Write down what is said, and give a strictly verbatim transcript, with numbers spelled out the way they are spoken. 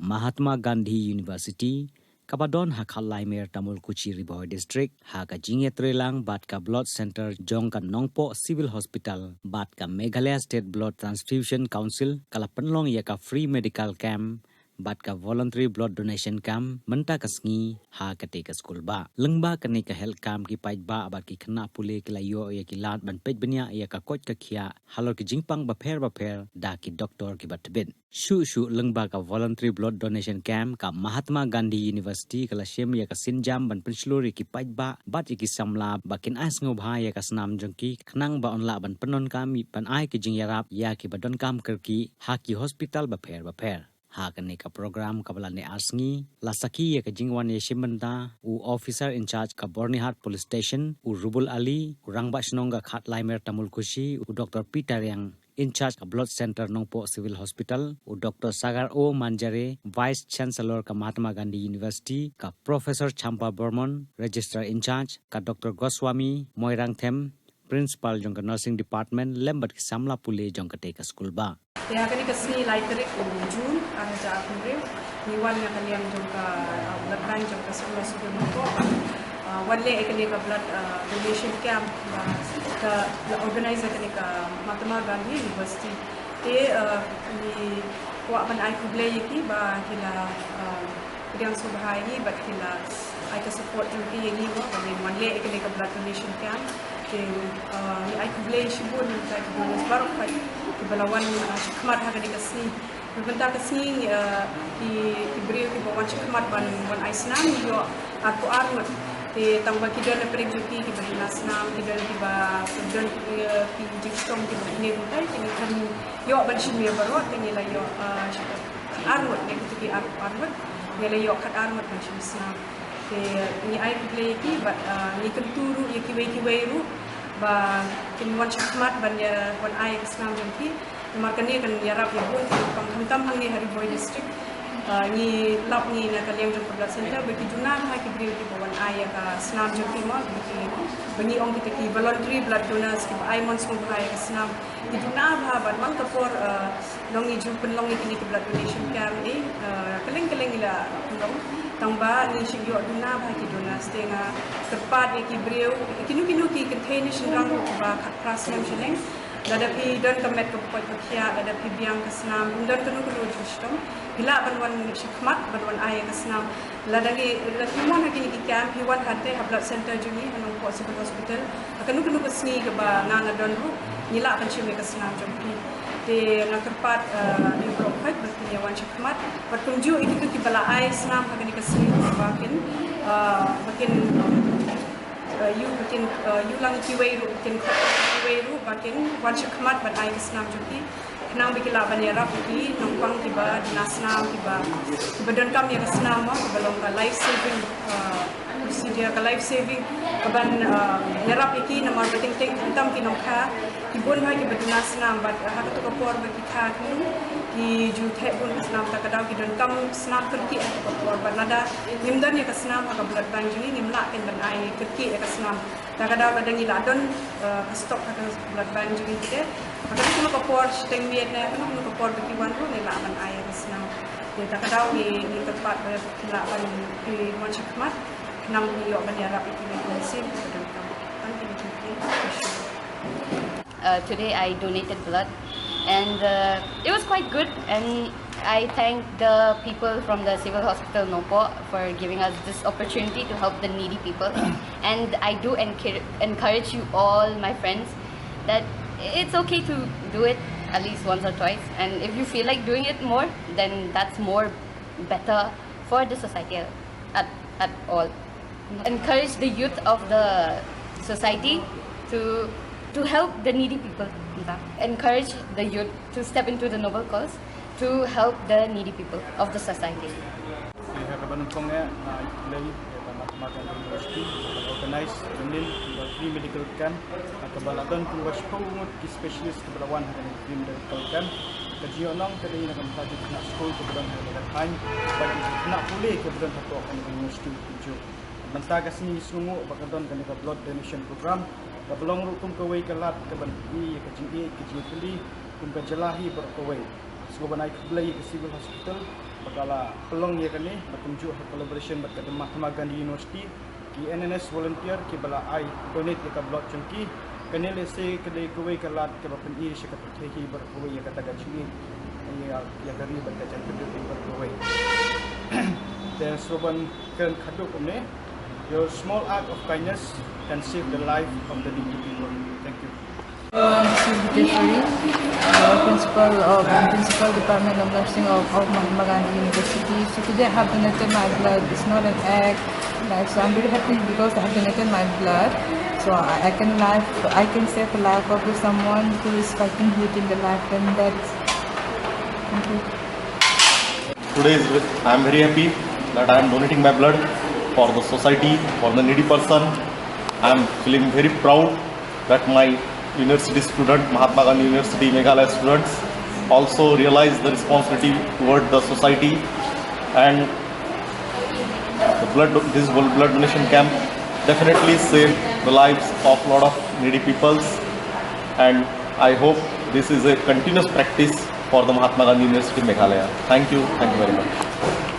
Mahatma Gandhi University, kaba don ha Khatlai Mer Tamulkuchi Ri Bhoi District, ha ka jingïatreilang bad ka Blood Center jong ka Nongpoh Civil Hospital bad ka Meghalaya State Blood Transfusion Council, ka la pynlong ïa ka free medical camp bad ka voluntary blood donation camp mynta ka sngi ha katei ka skulbah. Lyngba kane ka health camp, ki paidbah bad ki khynnah pule ki la ïoh ïa ki lad ban peit bniah ïa ka koit ka khiah halor ki jingpang bapher bapher da ki doktor kiba tbit. Shuh shuh lyngba ka voluntary blood donation camp, ka Mahatma Gandhi University ka la shim ïa ka sienjam ban pynshlur ïa ki paidbah bad ïa ki samla ba kin ai sngewbha ïa ka snam jong ki, khnang ba yn lah ban pyndonkam ban ai ki jingïarap ïa kiba donkam kyrkieh ha ki hospital bapher bapher. Ha kane ka program kaba la neh ar sngi, la sakhi ïa ka jingwan ïashim bynta u officer in charge ka Byrnihat Police Station, u Rubul Ali, u Rangbah Shnong ka Khatlai Mer Tamulkuchi, u Doktor Peter Riang, in charge ka Blood Center Nongpoh Civil Hospital, u Doktor Sagar O Manjare, Vice Chancellor ka Mahatma Gandhi University, ka Professor Champa Bormon, Registrar in charge, ka Doktor Goswami Moirangthem, Principal jong ka Nursing Department, lem bad ki samla pule jong katei ka skulbah. Te ha kane ka sngi lai tarik u June, ar hajar arphew hynriew, ngi wan na ka liang jong ka, ah, blood bank jong ka Civil Hospital Nongpoh. Ah, wan leh ïa kane ka blood, ah, donation camp, ah, ka, la organize ïa kane ka Mahatma Gandhi University. Te, ah, ngi kwah ban ai khublei ïa ki ba ki la, ah, pdiang sngewbha ïa ngi bad ki la ai ka support jong ki ïa ngi mo, ba ngin wan leh ïa kane ka blood donation camp. Te, ah, ngi ai khublei shibun ïa ki donors baroh pat kiba la wan, ah, shakhmat ha kane ka sngi. Mynta ka sngi, ah, ki, ki briew kiba wan shakhmat ban wan ai snam ngi ïoh arphew ar ngut. Te tang ba ki don na pdeng jong ki kiba duna snam, ki don kiba don, eh, ki jingshitom kiba kine kumtai, te ngi khlem ïoh ban shim ïa baroh, te ngi la ïoh, ah, ar ngut, ne kito ki ar, ar ngut, ngi la ïoh khat ar ngut ban shim snam. Te ngi ai khublei ïa ki bad, ah, ngi kyntu ruh ïa kiwei kiwei ruh ba kin wan shakhmat ban ïa wan ai ka snam jong ki. Namar kane kan ïarap ïa bun ki nongpang khamtam hangne ha Ri Bhoi District. Ah, ngi lap ngi na ka liang jong ka Blood Center ba ki duna bha ki briew kiba wan ai ïa ka snam jong ki mo, ba ki, ba ngi ong kita ki voluntary blood donors kiba ai mon sngewbha ïa ka snam. Ki duna bha bad man ka por, ah, long ngi ju pynlong ïa kine ki blood donation camp, eh, ah, kylleng kylleng ngi la pynlong. Tang ba ngi shu ïoh duna bha ki donors, te nga kyrpad ïa ki briew, kino kino ki kynthei ne shynrang ruh ba khatphra snem shaneng. Lada phi don ka met kaba koit ba khiah, lada phi biang ka snam, phi don kano kano jingshitom, phi lah ban wan shakhmat ban wan ai ïa ka snam. Lada ngi, lada phi mon ha kine ki camp, phi wan hangtei ha Blood Center jong ngi ha Nongpoh Civil Hospital, ha kano kano ka sngi kaba nga nga don ruh, ngi lah ban shim ïa ka snam jong phi. Te nga kyrpad, eh, ïa baroh khoit ba kin ïa wan shakhmat. Bad kumjuh ïa kito kiba la ai snam ha kane ka sngi ba kin, eh, ba kin, eh, ïoh, ba kin, eh, ïoh lang kiwei ruh, kin khot kiwei ruh ba kin wan shakhmat ban ai ka snam jong ki. Khnang ba ki lah ban ïarap ïa ki nongpang kiba duna snam, kiba, kiba donkam ïa ka snam mo, kiba long ka life saving, uh, procedure, ka life saving, kaban, uh, ïarap ïa ki namar ba teng teng khamtam ki nongkha, ki bun bha kiba duna snam bad, uh, ha kato ka por ba ki kha ki, ki ju theh bun ka snam, ta ka daw ki donkam snam kyrkieh ha kato ka por bad lada ngim don ïa ka snam ha ka blood bank jong ngi, ngim lah ken ban ai kyrkieh ïa ka snam. Ta ka daw lada ngi la don, eh, ka stock ha ka blood bank jong ngi te. Ha kano kano ka por shiteng miet ne, kano kano ka por ba ki wan ruh ngi lah ban ai ka snam. Te ta ka daw ngi, ngi kyrpad ba ki lah ban, ki wan shakhmat. Khnang ngi ïoh ban ïarap ïa ki, ïa ki mynsiem kiba donkam. Tang kine ki, ki, ki. Uh, today I donated blood, and, uh, it was quite good, and I thank the people from the Civil Hospital Nongpoh for giving us this opportunity to help the needy people. And I do encour-, encourage you all, my friends, that it's okay to do it at least once or twice. And if you feel like doing it more, then that's more better for the society at, at all. Encourage the youth of the society to, to help the needy people. Encourage the youth to step into the noble cause to help the needy people of the society. Te ha kaba nyngkong eh, nga ai khublei ïa ka Mahatma Gandhi University, kaba la organize, kaba la pynlong, kaba free medical camp, ha kaba la don kumba shiphew ngut ki specialist kiba la wan ha kane ka free medical camp. Ka jingïohnong ka dei na ka bynta ki khynnah skul kiba don ha kane ka thaiñ, bad ki khynnah pule kiba don hapoh kane ka university kumjuh. Mynta ka sngi ngi sngewnguh ba ka don kane ka blood donation program, kaba long ruh kum kawei ka lad kaban pyni ïa ka jingïeit, ka jingkylli kum ka jylla hi baroh kawei. Sngewbha ban ai khublei ïa ka Civil Hospital, ba ka la pynlong ïa kane, bad kumjuh ha collaboration bad ka Mahatma Gandhi University, ki N N S volunteer kiba la ai donate ïa ka blood jong ki. Kane lehse ka dei kawei ka lad kaba pyni sha ka pyrthei hi baroh kawei ïa kata ka jingïeit ïa, ïa ka ri bad ka jaitbynriew baroh kawei. Te sngewbha ban kren khatduh kumne, your small act of kindness can save the life of the needy people. Thank you. Um, this is Bhuteshwari, uh, principal of principal department of nursing of, of Mahatma Gandhi University. So today I have donated my blood. It's not an act. Like, so I'm very happy because I have donated my blood. So I, I can life, I can save the life of someone who is fighting within the life, and that's, thank you. Today is, I am very happy that I am donating my blood for the society, for the needy person. I am feeling very proud that my university student, Mahatma Gandhi University Meghalaya students, also realize the responsibility toward the society, and the blood, this blood donation camp definitely saved the lives of lot of needy peoples, and I hope this is a continuous practice for the Mahatma Gandhi University Meghalaya. Thank you, thank you very much.